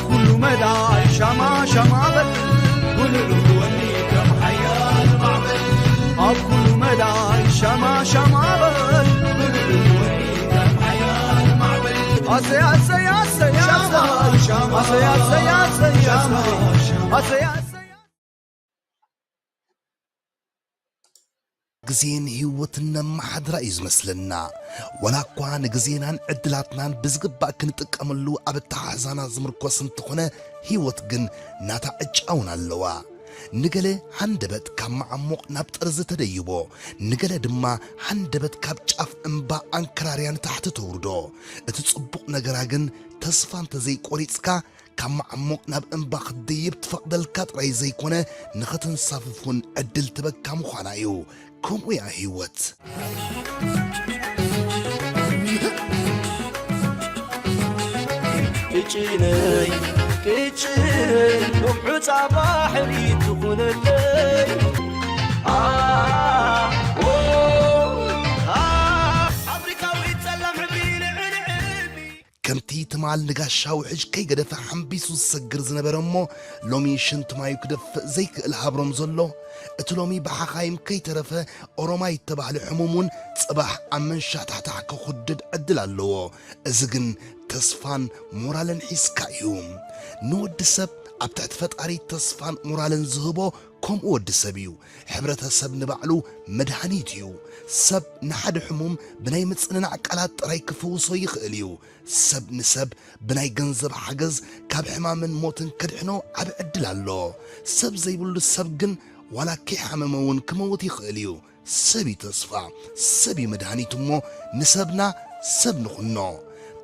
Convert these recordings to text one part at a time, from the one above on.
ኩሉ መዳይ ሻማ ሻማ በል፣ ውልዕልዕ ክወኒ ከም ሓያል ማዕበል። ኣብ ኩሉ መዳይ ሻማ ሻማ በል፣ ውልዕልዕ ክወኒ ከም ሓያል ማዕበል። ኣሰይ ኣሰይ ኣሰይ ኣሰይ፣ ኣሰይ ኣሰይ ኣሰይ ኣሰይ፣ ኣሰይ ኣሰይ። ግዜን ህይወትን ነመሓድራ እዩ ዝመስለና። ዋላ እኳ ንግዜናን ዕድላትናን ብዝግባእ ክንጥቀመሉ ኣብ ኣተሓሕዛና ዝምርኮስ እንተኾነ፣ ህይወት ግን ናታ ዕጫ እውን ኣለዋ። ንገለ ሃንደበት ካብ መዓሙቕ ናብ ጠርዚ ተደይቦ፣ ንገለ ድማ ሃንደበት ካብ ጫፍ እምባ ኣንከራርያ ንታሕቲ ተውርዶ። እቲ ጽቡቕ ነገራ ግን ተስፋ እንተዘይቆሪጽካ፣ ካብ መዓሙቕ ናብ እምባ ክትድይብ ትፈቕደልካ ጥራይ ዘይኮነ፣ ንኸተንሳፍፍ እውን ዕድል ትበካ ምዃና እዩ። ከምኡ እያ ህይወት። ቅጭነይ ቅጭን ውሑፃ ባሕሪ ትኹነለይ። ኣፍሪቃዊ ጸላም ሕብሪ ልዕሊ ዕልሚ። ከምቲ ትማል ንጋሻ ውሕጅ ከይገደፈ ሓምቢሱ ዝሰግር ዝነበረ እሞ፣ ሎሚ ሽንቲ ማዩ ክደፍእ ዘይክእል ሃብሮም ዘሎ፣ እቲ ሎሚ ብሓኻይም ከይተረፈ ኦሮማይ እተባህለ ሕሙም እውን ጽባሕ ኣብ መንሻሕታሕታሕ ክኹድድ ዕድል ኣለዎ። እዚ ግን ተስፋን ሞራልን ሒዝካ እዩ። ንወዲ ሰብ ኣብ ትሕቲ ፈጣሪ ተስፋን ሞራልን ዝህቦ ከምኡ ወዲ ሰብ እዩ። ሕብረተሰብ ንባዕሉ መድሃኒት እዩ። ሰብ ንሓደ ሕሙም ብናይ ምጽንናዕ ቃላት ጥራይ ክፍውሶ ይኽእል እዩ። ሰብ ንሰብ ብናይ ገንዘብ ሓገዝ ካብ ሕማምን ሞትን ከድሕኖ ዓቢ ዕድል ኣሎ። ሰብ ዘይብሉ ሰብ ግን ዋላ ከይሓመመ እውን ክመውት ይኽእል እዩ። ሰብ እዩ ተስፋ፣ ሰብ እዩ መድሃኒት እሞ ንሰብና ሰብ ንኹኖ።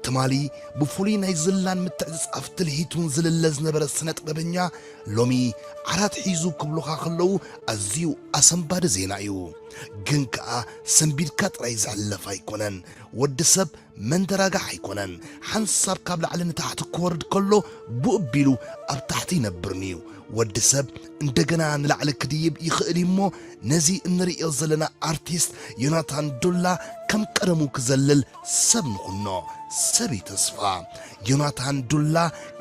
ትማሊ ብፍሉይ ናይ ዝላን ምትዕጽጻፍ ትልሂቱን ዝልለ ዝነበረ ስነ ጥበበኛ ሎሚ ዓራት ሒዙ ክብሉኻ ከለዉ ኣዝዩ ኣሰንባዲ ዜና እዩ። ግን ከኣ ሰንቢድካ ጥራይ ዝሕለፍ ኣይኮነን። ወዲ ሰብ መንደራጋሕ ኣይኮነን። ሓንሳብ ካብ ላዕሊ ንታሕቲ ክወርድ ከሎ ብኡ ኣቢሉ ኣብ ታሕቲ ይነብርን'ዩ። ወዲ ሰብ እንደገና ንላዕሊ ክድይብ ይኽእል እዩ እሞ ነዚ እንርእዮ ዘለና ኣርቲስት ዮናታን ዱላ ከም ቀደሙ ክዘልል ሰብ ንኹኖ። ሰብ እዩ ተስፋ። ዮናታን ዱላ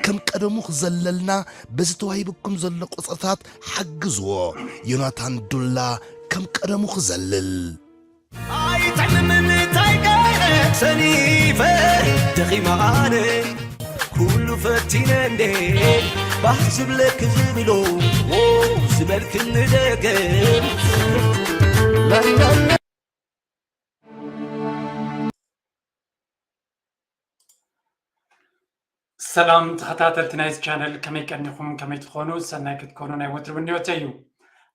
ከም ቀደሙ ክዘለልና በዚ ተዋሂብኩም ዘሎ ቁጽርታት ሓግዝዎ። ዮናታን ዱላ ከም ቀደሙ ክዘልል። ኣይጥዕምን እንታይ ገይረ ሰኒፈ ደኺመ ኣነ ኩሉ ፈቲነ እንዴ ባህ ዝብለኪ ዝብሎ ዝበልክኒ ደገም። ሰላም ተኸታተልቲ ናይዚ ቻነል፣ ከመይ ቀኒኹም? ከመይ ትኾኑ? ሰናይ ክትኮኑ ናይ ወትሩ ምንዮተይ እዩ።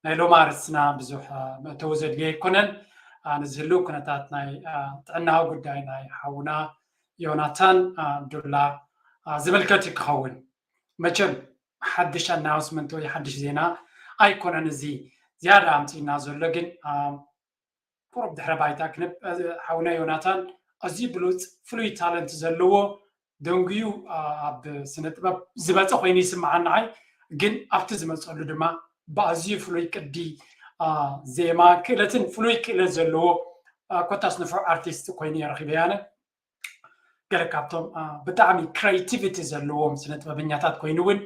ናይ ሎሚ ኣርእስትና ብዙሕ፣ አ፣ መእተዊ ዘድልዮ ኣይኮነን። አ፣ ንዝህልው ኩነታት ናይ፣ አ፣ ጥዕናዊ ጉዳይ ናይ ሓውና ዮናታን፣ አ፣ ዱላ፣ አ፣ ዝምልከት እዩ ክኸውን። መቸም ሓድሽ ኣናውንስመንት ወይ ሓድሽ ዜና ኣይኮነን። እዚ ዝያዳ ኣምጺእና ዘሎ ግን፣ አ፣ ቁሩብ ድሕረ ባይታ ክንብ-፣ እ፣ ሓውና ዮናታን ኣዝዩ ብሉጽ ፍሉይ ታለንት ዘለዎ ደንጉዩ፣ ኣ፣ ኣብ ስነ ጥበብ ዝበጸ ኮይኑ ይስምዓኒ ንዓይ። ግን ኣብቲ ዝመጸሉ ድማ ብኣዝዩ ፍሉይ ቅዲ፣ ኣ፣ ዜማ ክእለትን ፍሉይ ክእለት ዘለዎ፣ ኣ፣ ኮታስ ንፉዕ ኣርቲስት ኮይኑ እየ ረኺበዮ ኣነ። ገለ ካብቶም፣ አ፣ ብጣዕሚ ክሬቲቪቲ ዘለዎም ስነ ጥበበኛታት ኮይኑ እውን፣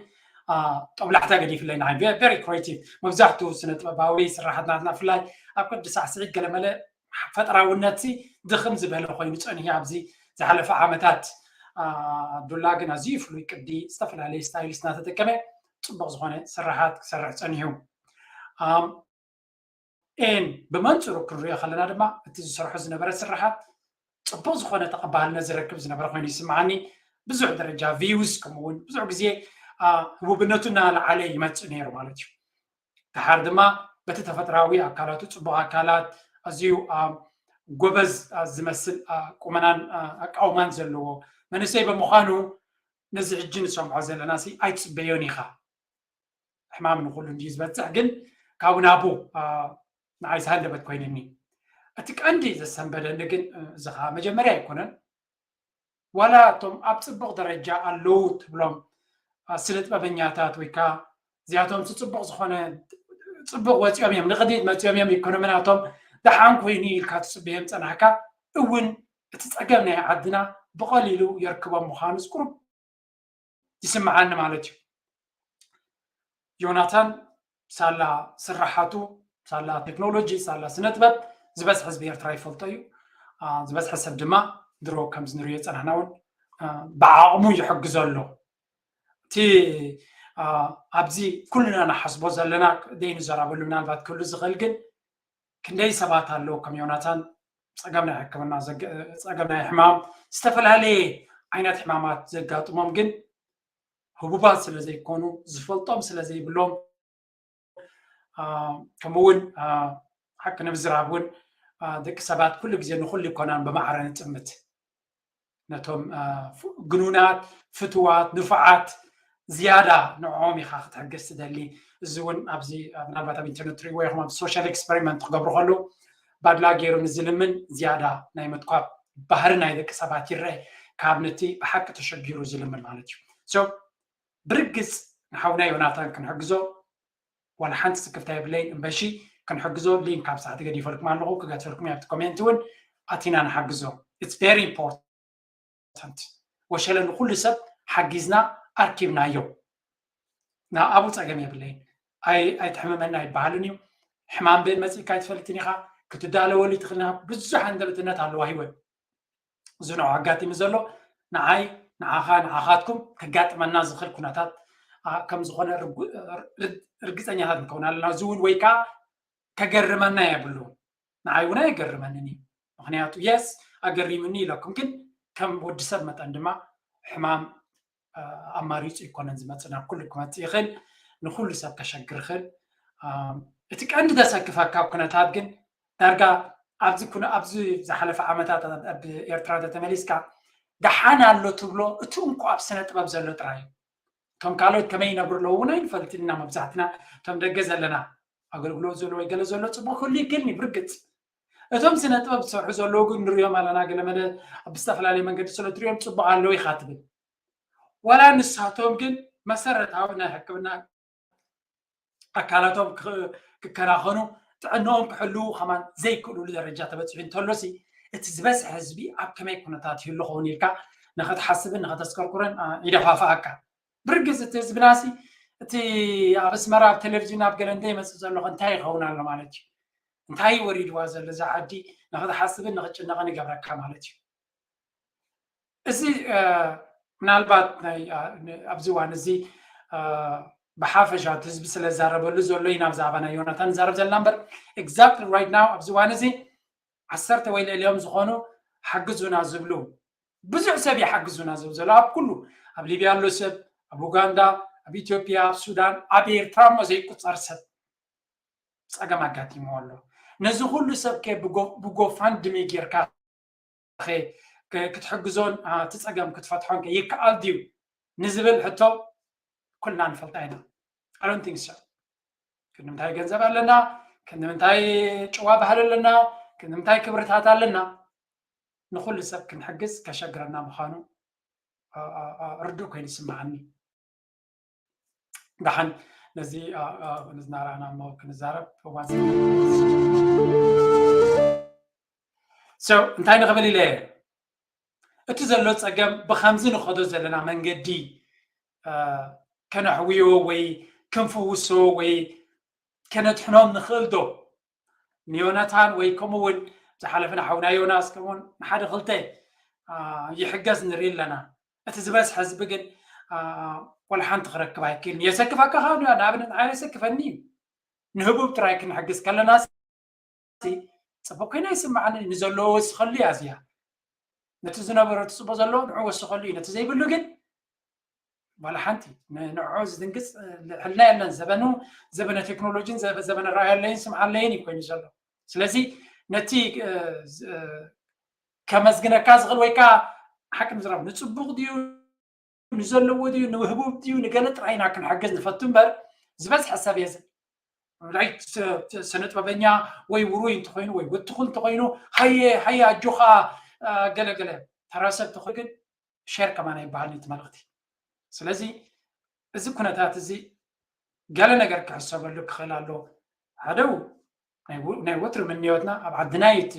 አ፣ ጦብላሕታ ገዲፍለይ ንዓይ። ቨ-፣ ቨሪ ክሬቲቭ። መብዛሕትኡ ስነ ጥበባዊ ስራሓት ናትና ብፍላይ ኣብ ቅዲ ሳዕስዒት ገለመለ ፈጠራውነት ሲ ድኽም ዝበለ ኮይኑ ጸኒሑ ኣብዚ ዝሓለፈ ዓመታት። አ፣ ዱላ ግን ኣዝዩ ፍሉይ ቅዲ፣ ዝተፈላለየ ስታይልስ እናተጠቀመ ጽቡቕ ዝኾነ ስራሓት ክሰርሕ ጸኒሑ። ኣም፣ ኤን ብመንጽሩ ክንሪኦ ከለና ድማ እቲ ዝሰርሖ ዝነበረ ስርሓት ጽቡቕ ዝኾነ ተቐባልነት ዝረክብ ዝነበረ ኮይኑ ይስምዓኒ። ብዙሕ ደረጃ ቪውስ ከምኡ እውን ብዙሕ ግዜ፣ አ፣ ህቡብነቱ እናለዓለ ይመጽእ ነይሩ ማለት እዩ። ደሓር ድማ በቲ ተፈጥራዊ ኣካላቱ ጽቡቕ ኣካላት ኣዝዩ፣ አ፣ ጎበዝ፣ አ፣ ዝመስል፣ አ፣ ቁመናን፣ አ፣ ኣቃውማን ዘለዎ መንእሰይ ብምዃኑ ነዚ ሕጂ ንሰምዖ ዘለና ሲ ኣይትጽበዮን ኢኻ። ሕማም ንኹሉ እንድዩ ዝበጽሕ፣ ግን ካብኡ ናብኡ፣ አ፣ ንዓይ ዝሃንደበት ኮይንኒ። እቲ ቀንዲ ዘሰንበደኒ ግን፣ እ፣ እዚ ኸኣ መጀመርያ ኣይኮነን። ዋላ እቶም ኣብ ጽቡቕ ደረጃ ኣለዉ ትብሎም፣ አ፣ ስነ ጥበበኛታት ወይ ከኣ እዚኣቶም ጽቡቕ ዝኾነ፣ ጽቡቕ ወጺኦም እዮም፣ ንቕድሚት መጺኦም እዮም፣ ኢኮኖሚ ናቶም ደሓን ኮይኑ ኢልካ ትጽበዮም ጸናሕካ፣ እውን እቲ ጸገም ናይ ዓድና ብቐሊሉ የርክቦም ምዃኑስ ቁሩብ ይስምዓኒ ማለት እዩ። ዮናታን ሳላ ስራሓቱ፣ ሳላ ቴክኖሎጂ፣ ሳላ ስነ ጥበብ ዝበዝሐ ህዝቢ ኤርትራ ይፈልጦ እዩ። ዝበዝሐ ሰብ ድማ ድሮ ከምዚ ንሪኦ ዝፀናሕና እውን ብዓቕሙ ይሕግዞ ኣሎ። እቲ ኣብዚ ኩልና ንሓስቦ ዘለና፣ ዘይንዘራበሉ ምናልባት ክህሉ ዝኽእል ግን፣ ክንደይ ሰባት ኣለዉ ከም ዮናታን ፀገም ናይ ሕክምና፣ ፀገም ናይ ሕማም፣ ዝተፈላለየ ዓይነት ሕማማት ዘጋጥሞም ግን ህቡባት ስለ ዘይኮኑ፣ ዝፈልጦም ስለ ዘይብሎም፣ ከምኡ እውን ሓቂ ንምዝራብ እውን ደቂ ሰባት ኩሉ ግዜ ንኩሉ ይኮናን ብማዕረ ንጥምት። ነቶም ግኑናት፣ ፍትዋት፣ ንፉዓት ዝያዳ ንዕኦም ኢኻ ክትሕግዝ ትደሊ። እዚ እውን ኣብዚ ምናልባት ኣብ ኢንተርነት ትሪእዎ ኢኹም፣ ኣብ ሶሻል ኤክስፐሪመንት ክገብሩ ከለዉ ባድላ ገይሩ ንዝልምን ዝያዳ ናይ ምትኳብ ባህሪ ናይ ደቂ ሰባት ይረአ፣ ካብ ነቲ ብሓቂ ተሸጊሩ ዝልምን ማለት እዩ። ብርግፅ ንሓውና ዮናታን ክንሕግዞ ዋላ ሓንቲ ስክፍታ የብለይን። እምበሺ ክንሕግዞ ሊንክ ኣብ ሳዕቲ ገዲፈልኩም ኣለኹ፣ ክገትፈልኩም ኣብቲ ኮሜንት እውን ኣቲና ንሓግዞ። It's very important። ወሸለ ንኩሉ ሰብ ሓጊዝና ኣርኪብናዮ። ንኣቡ ፀገም የብለይን። ኣይትሕምመና ኣይበሃልን እዩ። ሕማም ቤት መፂእካ ኣይትፈልጥን ኢኻ፣ ክትዳለወሉ ትኽእል ኢኻ። ብዙሕ ኣንደበትነት ኣለዋ ህይወት። እዚ ንዑ ኣጋጢሙ ዘሎ ንዓይ፣ ንዓኻ፣ ንዓኻትኩም ከጋጥመና ዝኽእል ኩነታት ከም ዝኾነ ርግፀኛታት ንከውን ኣለና። እዚ እውን ወይ ከዓ ከገርመና የብሉ። ንዓይ እውን ኣይገርመንን እዩ። ምክንያቱ የስ ኣገሪምኒ ኢለኩም፣ ግን ከም ወዲ ሰብ መጠን ድማ ሕማም ኣማሪፁ ይኮነን ዝመፅእ፣ ናብ ኩሉ ክመፅእ ይኽእል፣ ንኩሉ ሰብ ከሸግር ይኽእል። እቲ ቀንዲ ዘሰክፈካ ኩነታት ግን ዳርጋ ኣብዚ ኩነ ኣብዚ ዝሓለፈ ዓመታት ኣብ ኤርትራ ተተመሊስካ ደሓን ኣሎ ትብሎ እቲ እንኮ ኣብ ስነ ጥበብ ዘሎ ጥራይ እዩ። እቶም ካልኦት ከመይ ይነብሩ ኣለዉ እውን ኣይንፈልጥን ኢና። መብዛሕትና እቶም ደገ ዘለና ኣገልግሎት ዘሎ ወይ ገለ ዘሎ ፅቡቅ ክህሉ ይክእልኒ ብርግፅ። እቶም ስነ ጥበብ ዝሰርሑ ዘለዉ ግን ንሪኦም ኣለና፣ ገለ መለ ኣብ ዝተፈላለየ መንገዲ ስለ ትሪኦም ፅቡቅ ኣለዉ ኢኻ ትብል። ዋላ ንሳቶም ግን መሰረታዊ ናይ ሕክምና ኣካላቶም ክከናኸኑ፣ ጥዕንኦም ክሕልዉ ከማን ዘይክእሉሉ ደረጃ ተበፂሑ እንተሎሲ፣ እቲ ዝበዝሐ ህዝቢ ኣብ ከመይ ኩነታት ይህሉ ኸውን ኢልካ ንኸትሓስብን ንኸተስከርኩርን ይደፋፍኣካ። ብርግፅ እቲ ህዝብናሲ እቲ ኣብ ኣስመራ ኣብ ቴሌቪዥን ኣብ ገለ እንተይመፅእ ዘሎ እንታይ ይኸውን ኣሎ ማለት እዩ? እንታይ ወሪድዋ ዘሎ እዛ ዓዲ ንኸትሓስብን ንኽትጭነቕን ይገብረካ ማለት እዩ። እዚ ምናልባት ኣብዚ እዋን እዚ ብሓፈሻ እቲ ህዝቢ ስለ ዝዛረበሉ ዘሎ ኢና ብዛዕባ ናይ ዮናታን ንዛረብ ዘለና እምበር፣ exactly right now ኣብዚ እዋን እዚ ዓሰርተ ወይ ልዕሊኦም ዝኾኑ ሓግዙና ዝብሉ ብዙሕ ሰብ ይሓግዙና ዝብል ዘሎ ኣብ ኩሉ፣ ኣብ ሊብያ ኣሎ ሰብ፣ ኣብ ኡጋንዳ፣ ኣብ ኢትዮጵያ፣ ኣብ ሱዳን፣ ኣብ ኤርትራ እሞ ዘይቁፀር ሰብ ፀገም ኣጋጢምዎ ኣሎ። ነዚ ኩሉ ሰብ ከ ብጎፋንድሚ ጌርካ ክትሕግዞን እቲ ፀገም ክትፈትሖን ከ ይከኣል ድዩ ንዝብል ሕቶ ኩልና ንፈልጣ ኢና። I don't think so። ክንምንታይ ገንዘብ ኣለና፣ ክንምንታይ ጭዋ ባህል ኣለና፣ ክንምንታይ ክብርታት ኣለና፣ ንኩሉ ሰብ ክንሕግዝ ከሸግረና ምዃኑ ርዱእ ኮይኑ ይስምዓኒ። ደሓን ነዚ ነዝናራእና እሞ ክንዛረብ እዋን እንታይ ንኽብል ኢለ እቲ ዘሎ ፀገም ብከምዚ ንኸዶ ዘለና መንገዲ ከነሕውዮ ወይ ክንፍውሶ ወይ ከነድሕኖም ንኽእል ዶ? ንዮናታን ወይ ከምኡ እውን ዝሓለፈ ንሓውና ዮናስ ከምኡውን ንሓደ ክልተ ይሕገዝ ንርኢ ኣለና። እቲ ዝበዝሐ ህዝቢ ግን ወላ ሓንቲ ክረክብ ኣይክእልን። የሰክፈካ ከ ንኣብነት ንዓይ የሰክፈኒ እዩ። ንህቡብ ጥራይ ክንሕግዝ ከለና ፅቡቅ ኮይና ይስምዓኒ። ንዘለዎ ወስኸሉ እያ እዚኣ። ነቲ ዝነበሮ እቲ ፅቡቅ ዘለዎ ንዑ ወስኸሉ እዩ። ነቲ ዘይብሉ ግን ዋላ ሓንቲ ንዑ ዝድንግፅ ሕልና የለን። ዘበኑ ዘበነ ቴክኖሎጂን ዘበነ ራእየለይን ስምዓለይን እዩ ኮይኑ ዘሎ። ስለዚ ነቲ ከመስግነካ ዝኽእል ወይ ከዓ ሓቂ ምዝራብ ንፅቡቅ ድዩ ንዘለዎ ድዩ ንህቡብ ድዩ ንገለ ጥራይ ኢና ክንሕግዝ ንፈቱ እምበር ዝበዝሐ ሰብ የዘ ስነ ጥበበኛ ወይ ውሩይ እንተኮይኑ ወይ ውትኩል እንተኮይኑ ሃየ ሃየ ኣጆኻ ገለ ገለ ተራ ሰብ ተኮይ ግን ሸር ከማን ኣይበሃልን እቲ መልእክቲ። ስለዚ እዚ ኩነታት እዚ ገለ ነገር ክሕሰበሉ ክኽእል ኣሎ። ሓደ ናይ ወትሪ ምንዮትና ኣብ ዓድና እዩ እቲ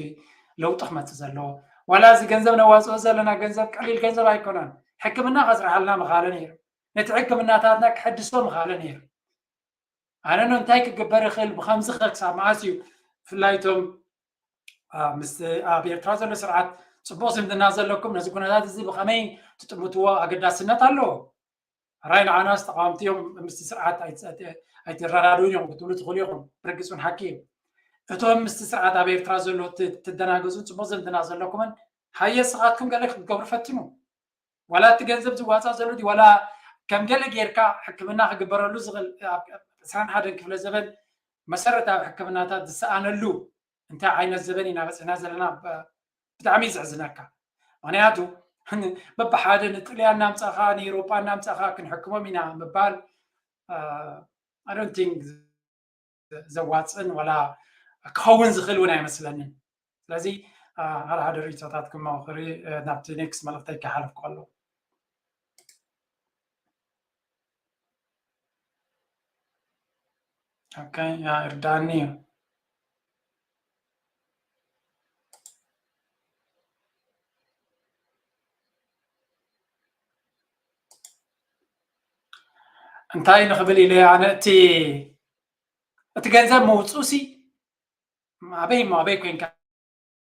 ለውጢ ክመፅእ ዘለዎ። ዋላ እዚ ገንዘብ ነዋፅኦ ዘለና ገንዘብ ቀሊል ገንዘብ ኣይኮነን። ሕክምና ከስርሓልና ምኻለ ነይሩ። ነቲ ሕክምናታትና ክሕድሶ ምኽኣለ ነይሩ። ኣነ ኖ እንታይ ክግበር ይኽእል፣ ብኸምዚ ኸ ክሳብ መዓስ እዩ? ብፍላይ እቶም ኣብ ኤርትራ ዘሎ ስርዓት ጽቡቕ ዝምድና ዘለኩም ነዚ ኩነታት እዚ ብኸመይ ትጥምትዎ ኣገዳስነት ኣለዎ። ራይ ንዓናስ ተቃወምቲ እዮም፣ ምስቲ ስርዓት ኣይትረዳድኡን እዮም ክትብሉ ትኽእሉ ኢኹም፣ ብርግጽ እውን ሓቂ እዩ። እቶም ምስቲ ስርዓት ኣብ ኤርትራ ዘሎ ትደናገጹን ጽቡቕ ዝምድና ዘለኩምን ሃየ ስኻትኩም ገለ ክትገብሩ ፈትኑ። ዋላ እቲ ገንዘብ ዝዋፃእ ዘሎ ድዩ ዋላ ከም ገለ ጌርካ ሕክምና ክግበረሉ ዝኽእል ዕስራን ሓደን ክፍለ ዘበን መሰረታዊ ሕክምናታት ዝሰኣነሉ እንታይ ዓይነት ዘበን ኢና በፂሕና ዘለና? ብጣዕሚ እዩ ዘሕዝነካ። ምክንያቱ በብሓደ ንጥልያን እናምፃእኻ ንኤሮጳ እናምፃእኻ ክንሕክሞም ኢና ምባል ኣዶንቲንግ ዘዋፅእን ዋላ ክኸውን ዝኽእል እውን ኣይመስለንን። ስለዚ ሓደ ሓደ ርእይቶታት ክመኽሪ ናብቲ ኔክስት መልእክተይ ክሓልፍ ከሎ እርዳኒ እዩ። እንታይ ንኽብል ኢለ ኣነ እቲ እቲ ገንዘብ ምውፅኡ ሲ ኣበይ እሞ ኣበይ ኮይንካ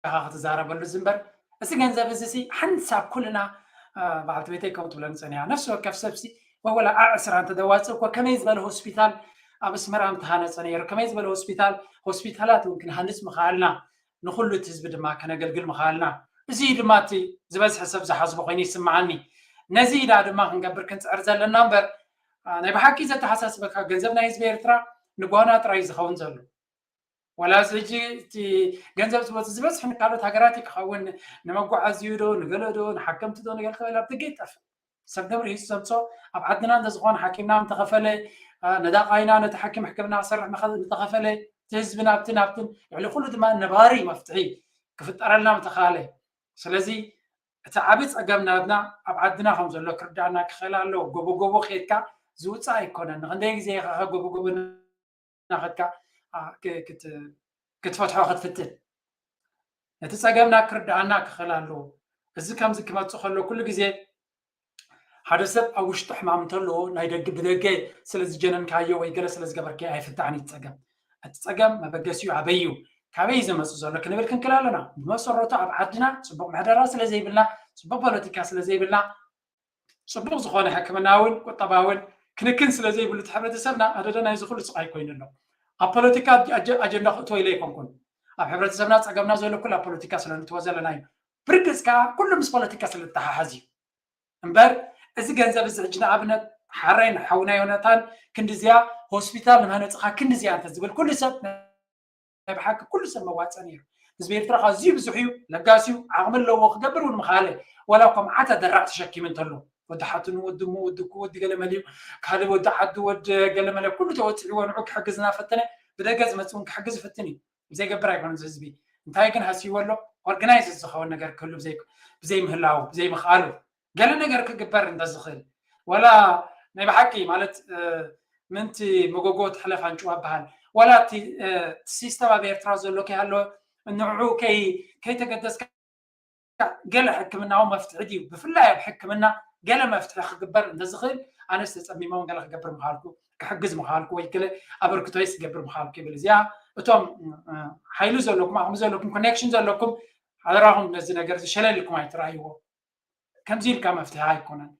ኢኻ ክትዛረበሉ ዝምበር፣ እዚ ገንዘብ እዚ ሲ ሓንሳብ ኩልና በዓልቲ ቤተይ ከምኡ ትብለኒ ፀኒሓ፣ ነፍሲ ወከፍ ሰብ ሲ ወይ ወላ ዓ ዕስራ እንተደዋፅእ እኮ ከመይ ዝበለ ሆስፒታል ኣብ ኣስመራ ምተሃነፀ ነይሩ፣ ከመይ ዝበለ ሆስፒታል ሆስፒታላት እውን ክንሃንፅ ምኽኣልና፣ ንኩሉ እቲ ህዝቢ ድማ ከነገልግል ምኽኣልና፣ እዚ እዩ ድማ እቲ ዝበዝሐ ሰብ ዝሓስቦ ኮይኑ ይስምዓኒ። ነዚ ኢና ድማ ክንገብር ክንፅዕር ዘለና እምበር ናይ ብሓቂ ዘተሓሳስበካ ገንዘብ ናይ ህዝቢ ኤርትራ ንጓና ጥራይ ዝኸውን ዘሎ። ዋላ እዚ ሕጂ እቲ ገንዘብ ዝወፅ ዝበዝሕ ንካልኦት ሃገራት እዩ ክኸውን፣ ንመጓዓዝዩ ዶ ንገለ ዶ ንሓከምቲ ዶ ንገለ ክበል ኣብ ደገ ይጠፍእ። ሰብ ደብሪ ሂዙ ዘምፅኦ ኣብ ዓድና እንተዝኾነ ሓኪምና ምተኸፈለ፣ ነዳቓይና ነቲ ሓኪም ሕክምና ክሰርሕ እንተኸፈለ፣ እቲ ህዝቢ ናብቲ ናብትን ልዕሊ ኩሉ ድማ ነባሪ መፍትሒ ክፍጠረልና ምተኻለ። ስለዚ እቲ ዓቢ ጸገም ናትና ኣብ ዓድና ከም ዘሎ ክርዳእና ክኽእል ኣለዎ። ጎቦ ጎቦ ኬድካ ዝውጻእ ኣይኮነን። ንኽንደይ ግዜ ኢኻ ጎቦ ጎቦ እናኸድካ ክትፈትሖ ክትፍትን? ነቲ ጸገምና ክርዳእና ክኽእል ኣለዎ። እዚ ከምዚ ክመጽእ ከሎ ኩሉ ግዜ ሓደ ሰብ ኣብ ውሽጡ ሕማም እንተለዎ ናይ ደገ ብደገ ስለ ዝጀነንካዮ ወይ ገለ ስለ ዝገበርካዮ ኣይፍታሕን እዩ ጸገም። እቲ ጸገም መበገሲኡ ኣበይ እዩ? ካበይ እዩ ዝመጽእ ዘሎ ክንብል ክንክእል ኣለና። ብመሰረቱ ኣብ ዓድና ጽቡቕ ምሕደራ ስለ ዘይብልና፣ ጽቡቕ ፖለቲካ ስለ ዘይብልና፣ ጽቡቕ ዝኾነ ሕክምናውን ቁጠባውን ክንክን ስለ ዘይብሉ እቲ ሕብረተሰብና ኣደዳ ናይዚ ኩሉ ስቓይ ኮይኑ ኣሎ። ኣብ ፖለቲካ ኣጀንዳ ክእትዎ ኢለ ኣይኮንኩን። ኣብ ሕብረተሰብና ጸገምና ዘሎ ኩሉ ኣብ ፖለቲካ ስለ ንእትዎ ዘለና እዩ። ብርግጽ ከኣ ኩሉ ምስ ፖለቲካ ስለ ዝተሓሓዝ እዩ። እምበር እዚ ገንዘብ እዚ ሕጂ ንኣብነት ሓራይ ንሓውና ዮናታን ክንድዚኣ ሆስፒታል ንመሃነፅኻ ክንድዚኣ እንተዝብል ኩሉ ሰብ ናይ ብሓቂ ኩሉ ሰብ መዋፀ ነይሩ። ህዝቢ ኤርትራ ኣዝዩ ብዙሕ እዩ፣ ለጋስ እዩ፣ ዓቕሚ ኣለዎ፣ ክገብር እውን ምኽኣለ። ዋላ እኳ መዓት ኣደራዕ ተሸኪሙ እንተሎ ወዲ ሓትኑ፣ ወዲ እሙ፣ ወዲ እኩ፣ ወዲ ገለመሊኡ፣ ካልእ ወዲ ዓዱ፣ ወዲ ገለመለ ኩሉ ተወፂዕዎ ንዑ ክሕግዝ እናፈተነ ብደገ ዝመፅእ እውን ክሕግዝ ይፍትን እዩ። ዘይገብር ኣይኮነን እዚ ህዝቢ። እንታይ ግን ሃስይዎ ኣሎ? ኦርጋናይዝ ዝኸውን ነገር ክህሉ ብዘይ ብዘይምህላው ብዘይምኽኣሉ ገለ ነገር ክግበር እንተዝኽእል ዋላ ናይ ብሓቂ ማለት ምንቲ መጎጎ ትሕለፍ ኣንጭዋ በሃል ዋላ እቲ ሲስተም ኣብ ኤርትራ ዘሎ ከይሃለወ ንዕኡ ከይተገደስካ ገለ ሕክምናዊ መፍትሒ ድዩ ብፍላይ ኣብ ሕክምና ገለ መፍትሒ ክግበር እንተዝኽእል ኣነስ ተፀሚሞም ገለ ክገብር ምኻልኩ ክሕግዝ ምኻልኩ ወይ ገለ ኣበርክቶይስ ክገብር ምኻልኩ ይብል እዚኣ እቶም ሓይሉ ዘለኩም ኣቕሚ ዘለኩም ኮኔክሽን ዘለኩም ሓደራኹም ነዚ ነገር እዚ ሸለል ኢልኩም ኣይትረኣይዎ ከምዚ ኢልካ መፍትሒ ኣይኮነን።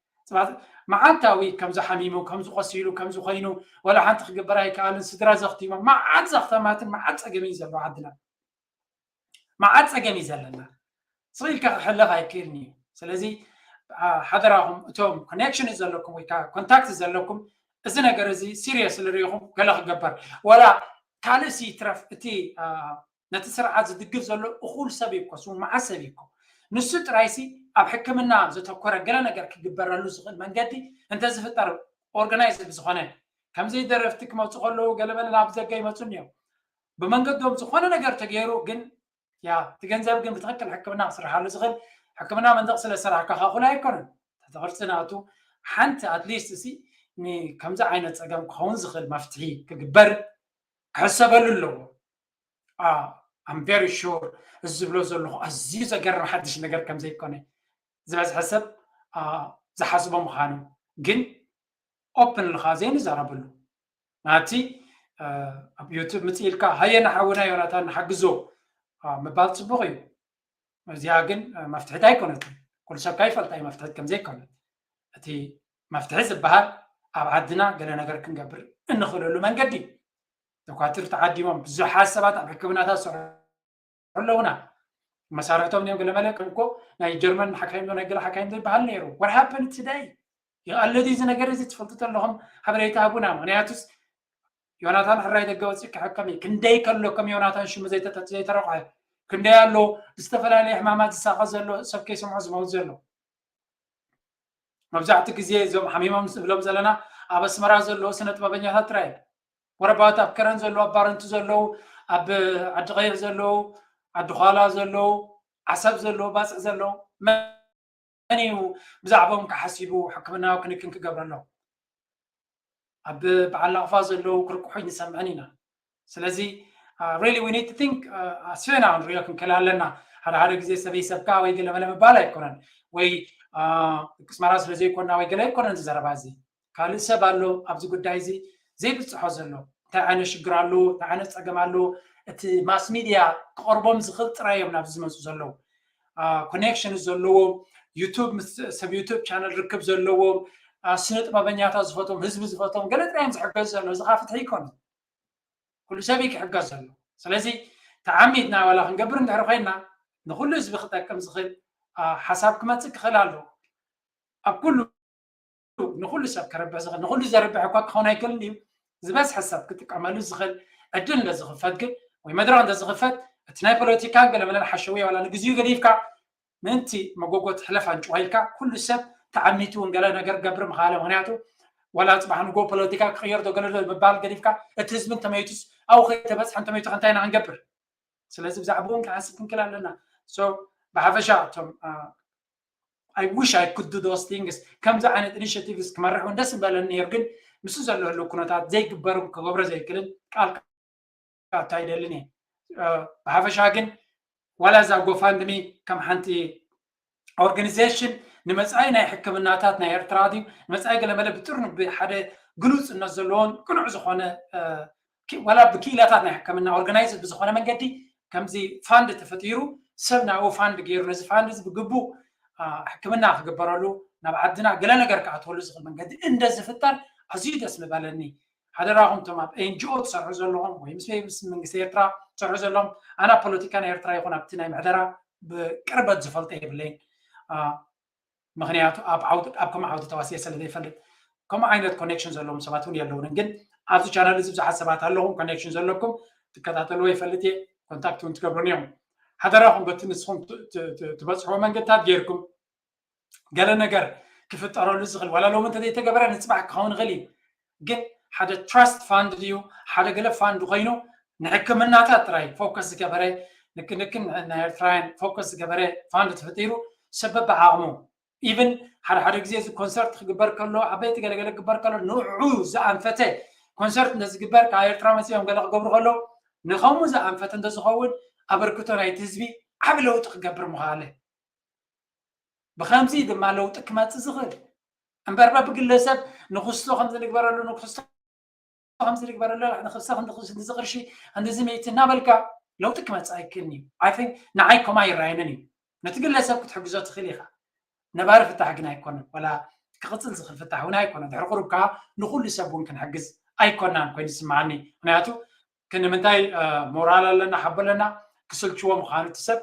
መዓልታዊ ከምዚ ሓሚሙ፣ ከምዚ ቆሲሉ፣ ከምዚ ኮይኑ፣ ወላ ሓንቲ ክግበር ኣይከኣልን፣ ስድራ ዘኽቲሞም፣ መዓት ዘኽተማትን መዓት ጸገምን እዩ ዘለዎ ዓድና። መዓት ጸገም እዩ ዘለና። ስቕ ኢልካ ክሕለፍ ኣይክእልን እዩ። ስለዚ ሓደራኹም እቶም ኮኔክሽን ዘለኩም ወይ ኮንታክት ዘለኩም እዚ ነገር እዚ ሲሪየስ ንሪኢኹም ገለ ክገበር ወላ ካልእ ሲ ይትረፍ እቲ ነቲ ስርዓት ዝድግፍ ዘሎ እኹል ሰብ እዩ እኮ፣ ስሙማዓት ሰብ እዩ እኮ። ንሱ ጥራይሲ ኣብ ሕክምና ዘተኮረ ገለ ነገር ክግበረሉ ዝኽእል መንገዲ እንተዝፍጠር ኦርጋናይዝ ብዝኾነ ከምዚ ደረፍቲ ክመፁ ከለዉ ገለመለ ናብ ዘገ ይመፁ እኒኦም። ብመንገዶም ዝኾነ ነገር ተገይሩ ግን ያ እቲ ገንዘብ ግን ብትኽክል ሕክምና ክስርሓሉ ዝኽእል ሕክምና መንደቕ ስለ ዝሰራሕካ ካኹል ኣይኮነን። እቲ ቅርፂ ናቱ ሓንቲ ኣትሊስት እሲ ከምዚ ዓይነት ፀገም ክኸውን ዝኽእል መፍትሒ ክግበር ክሕሰበሉ ኣለዎ። ኣም ቨሪ ሹር እዚ ዝብሎ ዘለኹ ኣዝዩ ዘገርም ሓድሽ ነገር ከም ዘይኮነ ዝበዝሐ ሰብ ዝሓስቦ ምዃኑ ግን ኦፕን ኢልካ ዘይንዛረበሉ ናቲ ኣብ ዩቱብ ምጽእ ኢልካ ሃየ ንሓውና ዮናታን ንሓግዞ ምባል ጽቡቕ እዩ። እዚኣ ግን መፍትሒት ኣይኮነትን። ኩሉ ሰብ ካይፈልጣ እዩ መፍትሒት ከም ዘይኮነት። እቲ መፍትሒ ዝበሃል ኣብ ዓድና ገለ ነገር ክንገብር እንኽእለሉ መንገዲ። ዶኳትር ተዓዲሞም ብዙሓት ሰባት ኣብ ሕክምናታት ዝሰርሑ ኣለውና። መሳርሕቶም እዮም ገለመለ ከም እኮ ናይ ጀርመን ሓካይም ናይ ገለ ሓካይም ዘይበሃል ነይሩ። What happened today? ይቐልድ እዚ ነገር እዚ ትፈልጡ ተለኹም ሓበሬታ ሃቡና። ምክንያቱስ ዮናታን ሕራይ ደገ ወፂኡ ክሕከም እዩ። ክንደይ ከሎ ከም ዮናታን ሽሙ ዘይተረቑዐ ክንደይ ኣሎ ብዝተፈላለየ ሕማማት ዝሳቐ ዘሎ ሰብ ከይሰምዖ ዝመውት ዘሎ። መብዛሕትኡ ግዜ እዞም ሓሚሞም ዝብሎም ዘለና ኣብ ኣስመራ ዘለዉ ስነ ጥበበኛታት ጥራይ። ወረባት ኣብ ከረን ዘለዉ ኣብ ባረንቱ ዘለዉ ኣብ ዓዲ ቀይሕ ዘለዉ ዓዲ ኳላ ዘለዉ ዓሰብ ዘለዉ ባፅዕ ዘለዉ መን እዩ ብዛዕባኦም ክሓሲቡ ሕክምናዊ ክንክን ክገብረሎም? ኣብ በዓል ናቕፋ ዘለዉ ክርቅሑ ንሰምዐን ኢና። ስለዚ really we need to think ኣስፈና ክንሪኦ ክንክእል ኣለና። ሓደ ሓደ ግዜ ሰበይ ሰብካ ወይ ገለመለ ምባል ኣይኮነን ወይ ቅስማራ ስለ ዘይኮና ወይ ገለ ኣይኮነን ዝዘረባ እዚ ካልእ ሰብ ኣሎ ኣብዚ ጉዳይ እዚ ዘይብፅሖ ዘሎ እንታይ ዓይነት ሽግር ኣሎ እንታይ ዓይነት ፀገም ኣሎ እቲ ማስ ሚድያ ክቐርቦም ዝኽእል ጥራይ እዮም ናብዚ ዝመፁ ዘለዉ ኮኔክሽን ዘለዎም ዩቱብ ምስ ሰብ ዩቱብ ቻነል ርክብ ዘለዎም ስነ ጥበበኛታት ዝፈትዎም ህዝቢ ዝፈትዎም ገለ ጥራይ እዮም ዝሕገዙ ዘለዉ እዚ ከዓ ፍትሒ ይኮነ ኩሉ ሰብ እዩ ክሕገዝ ዘሎ ስለዚ ተዓሚድና ዋላ ክንገብር እንድሕር ኮይና ንኩሉ ህዝቢ ክጠቅም ዝኽእል ሓሳብ ክመፅእ ክኽእል ኣለዎ ኣብ ኩሉ ንኩሉ ሰብ ከረብሕ ዝኽእል ንኩሉ ዘርብሕ እኳ ክኸውን ኣይክእልን እዩ ዝበዝሐ ሰብ ክጥቀመሉ ዝኽእል ዕድል እንተዝኽፈት ግን ወይ መድረክ እንተዝኽፈት እቲ ናይ ፖለቲካን ገለመለን ሓሸውየ ዋላ ንግዚኡ ገዲፍካ ምእንቲ መጎጎ ትሕለፍ ኣንጭዋ ኢልካ ኩሉ ሰብ ተዓሚቱ እውን ገለ ነገር ገብር ምኻለ ምክንያቱ ዋላ ፅባሕ ንጎ ፖለቲካ ክቅየር ዶ ገለ ዶ ምባል ገዲፍካ እቲ ህዝቢ እንተመይቱስ ኣብኡ ከይተበፅሐ እንተመይቱ ከንታይ ኢና ክንገብር ስለዚ ብዛዕባኡ እውን ክሓስብ ክንክእል ኣለና ብሓፈሻ እቶም I wish I could do those things ከምዚ ዓይነት initiatives ክመርሕ እውን ደስ ምበለኒ ነይሩ ግን ምስ ዘሎ ህልው ኩነታት ዘይግበርን ክገብሮ ዘይክልን ቃል ክኣቱ ኣይደልን እየ ብሓፈሻ ግን ዋላ እዛ ጎፋንድሚ ከም ሓንቲ organization ንመፃኢ ናይ ሕክምናታት ናይ ኤርትራ ድዩ ንመፃኢ ገለመለ ብጥር ብሓደ ግሉፅነት ዘለዎን ቅኑዕ ዝኾነ ዋላ ብክኢላታት ናይ ሕክምና organized ብዝኾነ መንገዲ ከምዚ ፋንድ ተፈጢሩ ሰብ ናብኡ ፋንድ ገይሩ ነዚ ፋንድ እዚ ብግቡእ ሕክምና ክግበረሉ ናብ ዓድና ገለ ነገር ክኣትወሉ ዝኽእል መንገዲ እንደ ዝፍጠር ኣዝዩ ደስ ምበለኒ ሓደራኹም እቶም ኣብ ኤንጂኦ ትሰርሑ ዘለኹም ወይ ምስ ምስ መንግስቲ ኤርትራ ትሰርሑ ዘለኹም ኣነ ፖለቲካ ናይ ኤርትራ ይኹን ኣብቲ ናይ ምሕደራ ብቅርበት ዝፈልጦ የብለይን ምክንያቱ ኣብ ዓውዲ ኣብ ከምኡ ዓውዲ ተዋሲኤ ስለ ዘይፈልጥ ከምኡ ዓይነት ኮኔክሽን ዘለዎም ሰባት እውን የለውንን ግን ኣብዚ ቻናል እዚ ብዙሓት ሰባት ኣለኹም ኮኔክሽን ዘለኩም ትከታተልዎ ይፈልጥ እየ ኮንታክት እውን ትገብሩን እዮም ሓደራኹም በቲ ንስኹም ትበፅሕዎ መንገድታት ጌርኩም ገለ ነገር ክፍጠረሉ ዝኽእል ዋላ ሎሚ እንተዘይተገበረ ንፅባሕ ክኸውን ይኽእል እዩ ግን ሓደ ትራስት ፋንድ ድዩ ሓደ ገለ ፋንድ ኮይኑ ንሕክምናታት ጥራይ ፎከስ ዝገበረ ንክንክን ናይ ኤርትራውያን ፎከስ ዝገበረ ፋንድ ተፈጢሩ ሰብ በብዓቕሙ ኢቭን ሓደ ሓደ ግዜ እዚ ኮንሰርት ክግበር ከሎ ዓበይቲ ገለገለ ክግበር ከሎ ንዑ ዝኣንፈተ ኮንሰርት እንተዝግበር ካብ ኤርትራ መፂኦም ገለ ክገብሩ ከሎ ንኸምኡ ዝኣንፈተ እንተዝኸውን ኣበርክቶ ናይቲ ህዝቢ ዓብ ለውጢ ክገብር ምኽኣለ ብኸምዚ ድማ ለውጢ ክመፅእ ዝኽእል እምበር በብግለሰብ ንክስቶ ከምዚ ንግበረሉ ንክስቶ ከምዚ ንግበረሉ ንክስቶ ክንዲ ቅርሺ ክንዲዚ ሚእቲ እናበልካ ለውጢ ክመፅእ ኣይክእልን እዩ ንዓይ ኮማ ይረኣየንን እዩ ነቲ ግለሰብ ክትሕግዞ ትኽእል ኢኻ ነባሪ ፍታሕ ግን ኣይኮነን ወላ ክቕፅል ዝኽእል ፍታሕ እውን ኣይኮነን ድሕሪ ቁሩብ ከዓ ንኩሉ ሰብ እውን ክንሕግዝ ኣይኮናን ኮይኑ ዝስምዓኒ ምክንያቱ ክንምንታይ ሞራል ኣለና ሓቦ ኣለና ክስልችዎ ምዃኑ እቲ ሰብ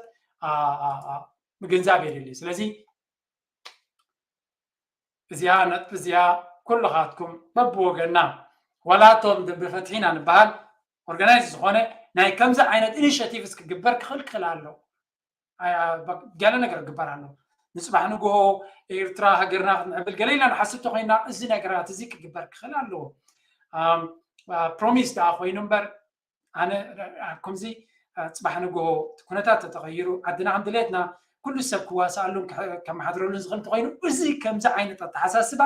ምግንዛብ የድሊ ስለዚ እዚኣ ነጥቢ እዚኣ ኩልኻትኩም በብወገና ዋላቶም ደንበ ፈትሒና ንበሃል ኦርጋናይዝ ዝኾነ ናይ ከምዚ ዓይነት ኢኒሽቲቭስ ክግበር ክኽልክል ኣሎ ገለ ነገር ክግበር ኣሎ ንፅባሕ ንግሆ ኤርትራ ሃገርና ክትምዕብል ገለ ኢልና ንሓስብ ተኮይና እዚ ነገራት እዚ ክግበር ክኽእል ኣለዎ ፕሮሚስ ደኣ ኮይኑ እምበር ኣነ ኣብ ከምዚ ፅባሕ ንግሆ ኩነታት ተተቐይሩ ዓድና ከም ድሌትና ኩሉ ሰብ ክዋስኣሉን ከመሓድረሉን ዝኽእል እንተኮይኑ እዚ ከምዚ ዓይነት ኣተሓሳስባ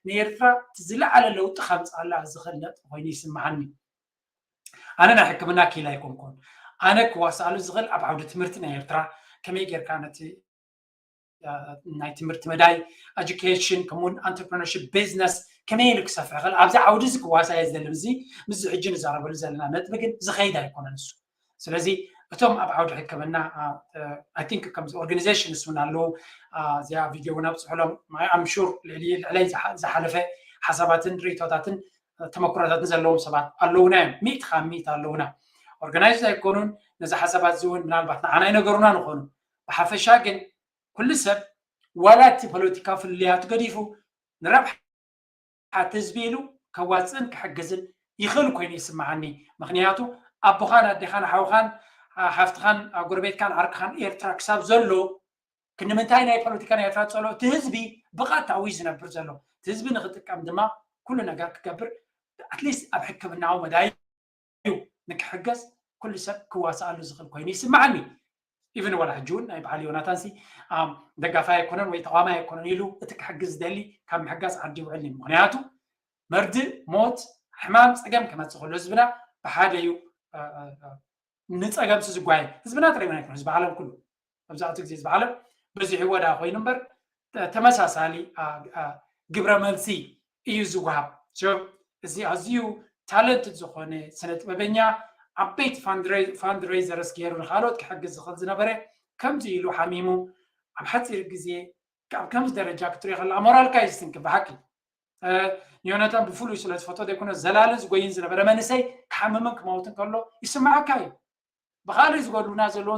ንኤርትራ ዝለዓለ ለውጢ ከምፅኣላ ዝኽእል ነጥቢ ኮይኑ ይስምዓኒ ኣነ ናይ ሕክምና ክኢላ ኣይኮንኩን ኣነ ክዋስኣሉ ዝኽእል ኣብ ዓውዲ ትምህርቲ ናይ ኤርትራ ከመይ ጌርካ ነቲ ናይ ትምህርቲ መዳይ ኤጁኬሽን ከምኡውን entrepreneurship business ከመይ ኢሉ ክሰፍሕ ይኽእል? ኣብዚ ዓውዲ እዚ ክዋሳእ እየ ዝደሊ። እዚ ምስዚ ሕጂ ንዛረበሉ ዘለና ነጥቢ ግን ዝኸይድ ኣይኮነን እሱ። ስለዚ እቶም ኣብ ዓውዲ ሕክምና፣ I think ከምዚ organizations እውን ኣለዉ። እዚኣ ቪድዮ እውን ኣብፅሑሎም። I'm sure ልዕሊ ልዕለይ ዝሓለፈ ሓሳባትን ርእይቶታትን ተመኩሮታትን ዘለዎም ሰባት ኣለዉና እዮም። ሚእቲ ካብ ሚእቲ ኣለዉና። ኦርጋናይዝ ኣይኮኑን። ነዚ ሓሳባት እዚ እውን ምናልባት ንዓና ይነገሩና ንኾኑ። ብሓፈሻ ግን ኩሉ ሰብ ዋላ እቲ ፖለቲካ ፍልልያቱ ገዲፉ ንረብሓ እቲ ህዝቢ ኢሉ ከዋፅእን ክሕግዝን ይኽእል ኮይኑ ይስምዓኒ። ምክንያቱ ኣቦኻን ኣዴኻን ሓውኻን ሓፍትኻን ጎረቤትካን ዓርክኻን ኤርትራ ክሳብ ዘሎ ክንምንታይ ናይ ፖለቲካ ናይ ኤርትራ ፀሎ እቲ ህዝቢ ብቐጥታ እዩ ዝነብር ዘሎ። እቲ ህዝቢ ንክጥቀም ድማ ኩሉ ነገር ክገብር ኣትሊስት ኣብ ሕክምናዊ መዳይ እዩ ንክሕገዝ ኩሉ ሰብ ክዋስኣሉ ዝኽእል ኮይኑ ይስምዓኒ። ኢቨን ዋላ ሕጂ እውን ናይ በዓል ዮናታን ሲ ደጋፋይ ኣይኮነን ወይ ተቋማይ ኣይኮነን ኢሉ እቲ ክሕግዝ ዝደሊ ካብ ምሕጋዝ ዓዲ ይውዕል እዩ። ምክንያቱ መርድእ ሞት ሕማም ፀገም ክመፅእ ከሎ ህዝብና ብሓደ እዩ ንፀገምሲ ዝጓየ። ህዝብና ጥራይ ኣይኮነ ህዝቢ ዓለም ኩሉ መብዛሕትኡ ግዜ ህዝቢ ዓለም በዚሕዎ ዳ ኮይኑ እምበር ተመሳሳሊ ግብረ መልሲ እዩ ዝወሃብ። እዚ ኣዝዩ ታለንትድ ዝኾነ ስነ ጥበበኛ ዓበይቲ ፋንድሬዘርስ ገይሩ ንካልኦት ክሕግዝ ዝኽእል ዝነበረ ከምዚ ኢሉ ሓሚሙ ኣብ ሓፂር ግዜ ኣብ ከምዚ ደረጃ ክትሪኦ ከለካ ሞራልካ እዩ ዝስንክል ብሓቂ። ንዮናታን ብፍሉይ ስለ ዝፈቶ ዘይኮነ ዘላለ ዝጎይን ዝነበረ መንእሰይ ክሓምምን ክመውትን ከሎ ይስምዓካ እዩ። ብካልእ ዝጎድሉና ዘለዉ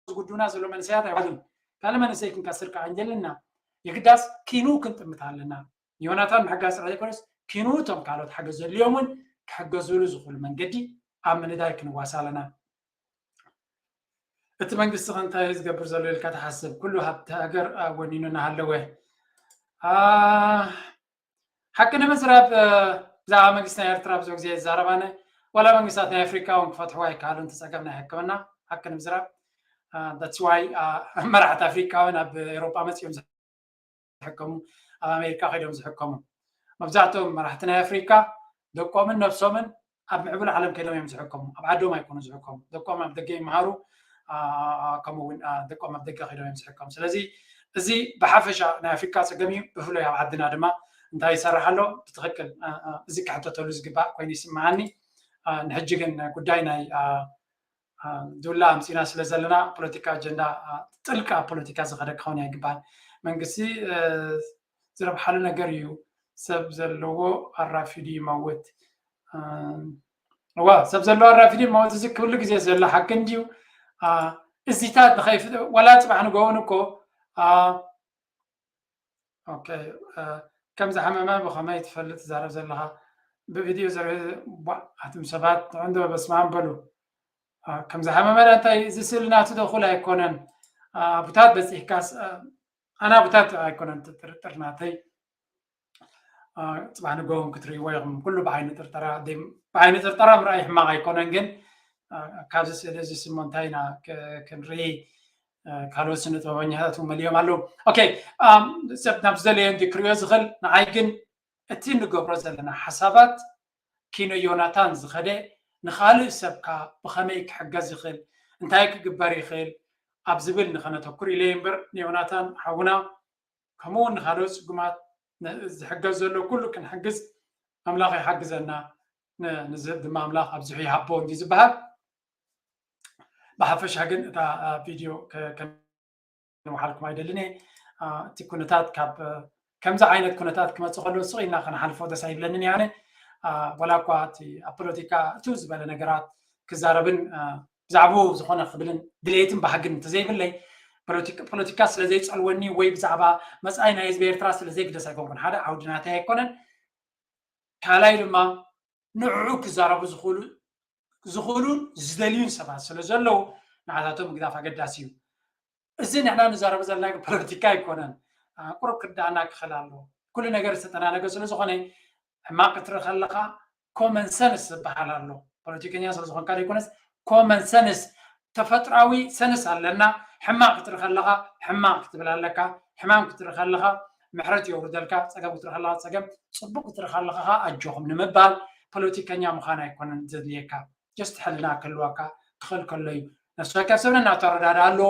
ዝጉዱና ዘሎ መንእሰያት ኣይባሉን ካልእ መንእሰይ ክንከስር ከዓ እንጀልና የግዳስ ኪኑ ክንጥምት ኣለና። ዮናታን ምሕጋዝ ጥራሕ ዘይኮነስ ኪኑ እቶም ካልኦት ሓገዝ ዘድልዮም እውን ክሕገዝሉ ዝኽእሉ መንገዲ ኣብ ምንዳይ ክንዋሳ ኣለና። እቲ መንግስቲ ከ እንታይ ዝገብር ዘሎ ኢልካ ትሓስብ? ኩሉ ሃብቲ ሃገር ወኒኑ እናሃለወ ሓቂ ንምዝራብ ብዛዕባ መንግስቲ ናይ ኤርትራ ብዙሕ ግዜ ይዛረብ ኣነ ዋላ መንግስታት ናይ ኣፍሪካ እውን ክፈትሕዎ ኣይከኣሉን እቲ ፀገም ናይ ሕክምና ሓቂ ንምዝራብ that's why መራሕቲ ኣፍሪካ እውን ኣብ ኤሮጳ መፂኦም ዝሕከሙ ኣብ ኣሜሪካ ከይዶም ዝሕከሙ መብዛሕትኦም መራሕቲ ናይ ኣፍሪካ ደቆምን ነብሶምን ኣብ ምዕቡል ዓለም ከይዶም እዮም ዝሕከሙ ኣብ ዓዶም ኣይኮኑ ዝሕከሙ ደቆም ኣብ ደገ ይመሃሩ ከምኡ እውን ደቆም ኣብ ደገ ከይዶም እዮም ዝሕከሙ ስለዚ እዚ ብሓፈሻ ናይ ኣፍሪካ ፀገም እዩ ብፍሉይ ኣብ ዓድና ድማ እንታይ ይሰርሕ ኣሎ ብትክክል እዚ ክሕተተሉ ዝግባእ ኮይኑ ይስምዓኒ ንሕጂ ግን ጉዳይ ናይ ዱላ ኣምፂና ስለ ዘለና ፖለቲካ ኣጀንዳ ጥልቂ ኣብ ፖለቲካ ዝኸደ ክኸውን ኣይግባል መንግስቲ ዝረብሓሉ ነገር እዩ ሰብ ዘለዎ ኣራፊዱ ይመውት እዋ ሰብ ዘለዎ ኣራፊዱ ይመውት እዚ ክብሉ ግዜ ዘሎ ሓቂ እንድዩ እዚታት ንኸይፍ ወላ ፅባሕ ንገውን እኮ ከም ዝሓመመ ብኸመይ ትፈልጥ ትዛረብ ዘለኻ ብቪድዮ ዘር ኣቱም ሰባት ንዕንዶ በስማም በሉ ከም ዝሓመመ እንታይ እዚ ስእሊ ናቱ ደኹል ኣይኮነን ኣቡታት በፂሕካስ ኣና ኣቡታት ኣይኮነን ጥርጥር ናተይ ፅባሕ ንጎውን ክትርእይዎ ኢኹም ኩሉ ብዓይኒ ጥርጠራ ብዓይኒ ጥርጠራ ምርኣይ ሕማቕ ኣይኮነን ግን ካብዚ ስእሊ እዚ ስሞ እንታይ ኢና ክንርኢ ካልኦት ስነ ጥበበኛታት እውን መሊኦም ኣለዉ ኦኬ ሰብ ናብ ዝደለዮ እንዲ ክርእዮ ዝኽእል ንዓይ ግን እቲ ንገብሮ ዘለና ሓሳባት ኪኖ ዮናታን ዝኸደ ንኻልእ ሰብካ ብኸመይ ክሕገዝ ይኽእል እንታይ ክግበር ይኽእል ኣብ ዝብል ንኸነተኩር ኢለ እምበር ንዮናታን ሓውና ከምኡ እውን ንካልኦት ፅጉማት ዝሕገዝ ዘሎ ኩሉ ክንሕግዝ ኣምላኽ ይሓግዘና ንዝህብ ድማ ኣምላኽ ኣብዚሑ ይሃቦ እንዲ ዝበሃል ብሓፈሻ ግን እታ ቪድዮ ከንውሓልኩም ኣይደልን እየ እቲ ኩነታት ካብ ከምዚ ዓይነት ኩነታት ክመፅእ ከሎ ስቕ ኢልና ክንሓልፎ ደስ ኣይብለንን እየ ኣነ ዋላ እኳ እቲ ኣብ ፖለቲካ እቱ ዝበለ ነገራት ክዛረብን ብዛዕባኡ ዝኾነ ክብልን ድሌትን ባህግን እንተዘይብለይ ፖለቲካ ስለ ዘይፀልወኒ ወይ ብዛዕባ መፃኢ ናይ ህዝቢ ኤርትራ ስለ ዘይግደስ ኣይኮንኩን ሓደ ዓውዲ ናተይ ኣይኮነን ካልኣይ ድማ ንዕዑ ክዛረቡ ዝኽእሉ ዝኽእሉን ዝደልዩን ሰባት ስለ ዘለዉ ንዓታቶም ምግዳፍ ኣገዳሲ እዩ እዚ ንሕና ንዛረቡ ዘለና ፖለቲካ ኣይኮነን ቁሩብ ክዳና ክኽእል ኣለዎ ኩሉ ነገር ዝተጠናነገ ስለ ዝኾነ ሕማቕ ክትርኢ ከለኻ ኮመን ሰንስ ዝበሃል ኣሎ ፖለቲከኛ ስለ ዝኾንካ ዘይኮነስ ኮመን ሰንስ ተፈጥራዊ ሰንስ ኣለና ሕማቕ ክትርኢ ከለኻ ሕማቕ ክትብል ኣለካ ሕማም ክትርኢ ከለኻ ምሕረት የውርደልካ ፀገም ክትርኢ ከለኻ ፀገም ፅቡቅ ክትርኢ ከለኻ ኣጆኹም ንምባል ፖለቲከኛ ምዃን ኣይኮነን ዘድልየካ ጀስት ሕልና ክህልወካ ክኽእል ከሎ እዩ ነፍሲ ወከፍ ሰብ ነናተረዳዳ ኣለዎ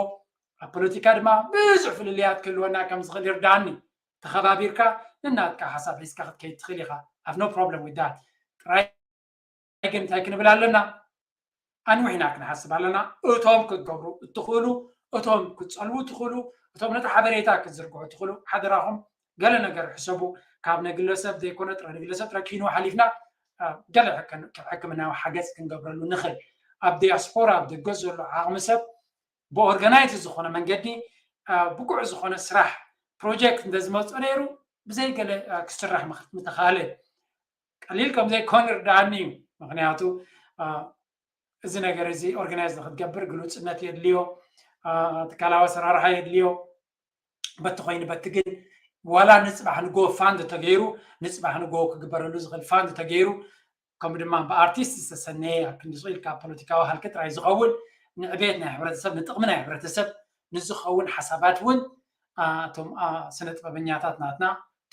ኣብ ፖለቲካ ድማ ብዙሕ ፍልልያት ክህልወና ከም ዝኽእል ይርዳኣኒ ተኸባቢርካ ንናትካ ሓሳብ ሒዝካ ክትከይድ ትኽእል ኢኻ። I have no problem with that። ጥራይ ግን እንታይ ክንብል ኣለና? ኣንዊሕና ክንሓስብ ኣለና። እቶም ክትገብሩ እትኽእሉ፣ እቶም ክትጸልዉ እትኽእሉ፣ እቶም ነቲ ሓበሬታ ክትዝርግሑ እትኽእሉ፣ ሓደራኹም ገለ ነገር ሕሰቡ። ካብ ንግለሰብ ዘይኮነ ጥረ ንግለሰብ ጥረ ኪኖ ሓሊፍና፣ አ፣ ገለ ሕክም-፣ ሕክምናዊ ሓገዝ ክንገብረሉ ንኽእል። ኣብ ዲያስፖራ፣ ኣብ ደገ ዘሎ ዓቕሚ ሰብ ብኦርጋናይዝ ዝኾነ መንገዲ፣ አ፣ ብቁዕ ዝኾነ ስራሕ ፕሮጀክት እንተዝመፅኦ ነይሩ፣ ብዘይ ገለ፣ አ፣ ክስራሕ ምኽ-፣ ምተኻእለ። ቀሊል ከም ዘይኮነ ይርድኣኒ እዩ። ምኽንያቱ፣ አ፣ እዚ ነገር እዚ ኦርጋናይዝ ንክትገብር ግሉጽነት የድልዮ፣ አ፣ ትካላዊ ኣሰራርሓ የድልዮ። በቲ ኮይኑ በቲ ግን ዋላ ንጽባሕ ንጎ ፋንድ ተገይሩ፣ ንጽባሕ ንጎ ክግበረሉ ዝኽእል ፋንድ ተገይሩ፣ ከምኡ ድማ ብኣርቲስት ዝተሰነየ ኣብ ክንዲ ስቕ ኢልካ ፖለቲካዊ ሃልኪ ጥራይ ዝኸውን ንዕቤት ናይ ሕብረተሰብ፣ ንጥቕሚ ናይ ሕብረተሰብ ንዝኸውን ሓሳባት እውን፣ አ፣ እቶም፣ አ፣ ስነ ጥበበኛታት ናትና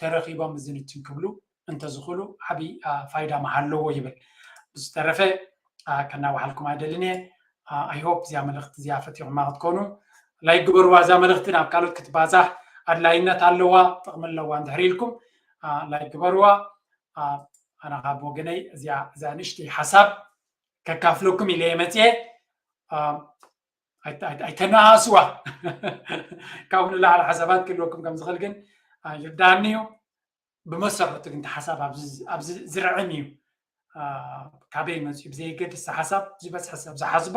ተረኺቦም እዚ ንትን ክብሉ እንተዝኽእሉ ዓብዪ፣ አ፣ ፋይዳ ምሃለዎ ይብል። ብዝተረፈ፣ አ፣ ከናውሓልኩም ኣይደልን እየ። አ፣ I hope እዚኣ መልእኽቲ እዚኣ ፈቲኹማ ክትኮኑ። ላይክ ግበርዋ እዛ መልእኽቲ ናብ ካልኦት ክትባዛሕ ኣድላይነት ኣለዋ፣ ጥቕሚ ኣለዋ እንድሕር ኢልኩም፣ አ፣ ላይክ ግበርዋ። አ፣ ኣነ ካብ ወገነይ እዚኣ፣ እዛ ንእሽተይ ሓሳብ ከካፍለኩም ኢለ እየ መፅየ። አ፣ ኣይተ-፣ ኣይተ-፣ ኣይተነኣስዋ። ካብኡ ንላዕሊ ሓሳባት ክህልወኩም ከም ዝኽእል ግን፣ አ፣ ይርድኣኒ እዩ። ብመሰረቱ ግን እቲ ሓሳብ ኣብዚ፣ ኣብዚ ዝርዕም እዩ። አ፣ ካበይ መፅኡ ብዘየገድስ፣ እቲ ሓሳብ ዝበፅሐ ሰብ ዝሓስቦ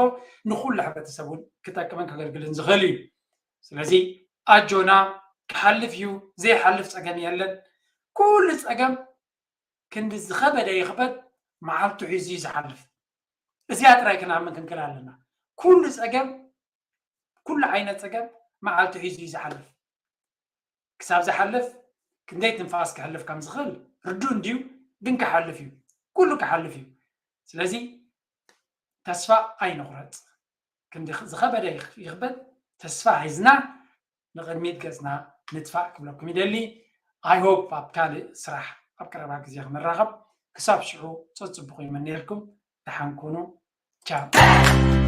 ንኹሉ ሕብረተሰብ እውን ክጠቅምን ከገልግልን ዝኽእል እዩ። ስለዚ ኣጆና፣ ክሓልፍ እዩ፣ ዘይሓልፍ ፀገም የለን። ኩሉ ፀገም ክንዲ ዝኸበደ ይኽበድ፣ መዓልቱ ሒዙ እዩ ዝሓልፍ። እዚኣ ጥራይ ክንኣምን ክንክእል ኣለና። ኩሉ ፀገም፣ ኩሉ ዓይነት ፀገም መዓልቱ ሒዙ እዩ ዝሓልፍ። ክሳብ ዝሓልፍ ክንደይ ትንፋስ ክሕልፍ ከም ዝኽእል ርዱእ እንድዩ፣ ግን ክሓልፍ እዩ። ኩሉ ክሓልፍ እዩ። ስለዚ ተስፋ ኣይንቑረጽ። ክንዲ ዝኸበደ ይኽ-፣ ይኽበድ፣ ተስፋ ሒዝና ንቕድሚት ገጽና ንጥፋእ ክብለኩም ይደሊ። I hope ኣብ ካልእ ስራሕ ኣብ ቀረባ ግዜ ክንራኸብ። ክሳብ ሽዑ ጸጽብቑ ይመነየልኩም። ደሓን ኩኑ። ቻው።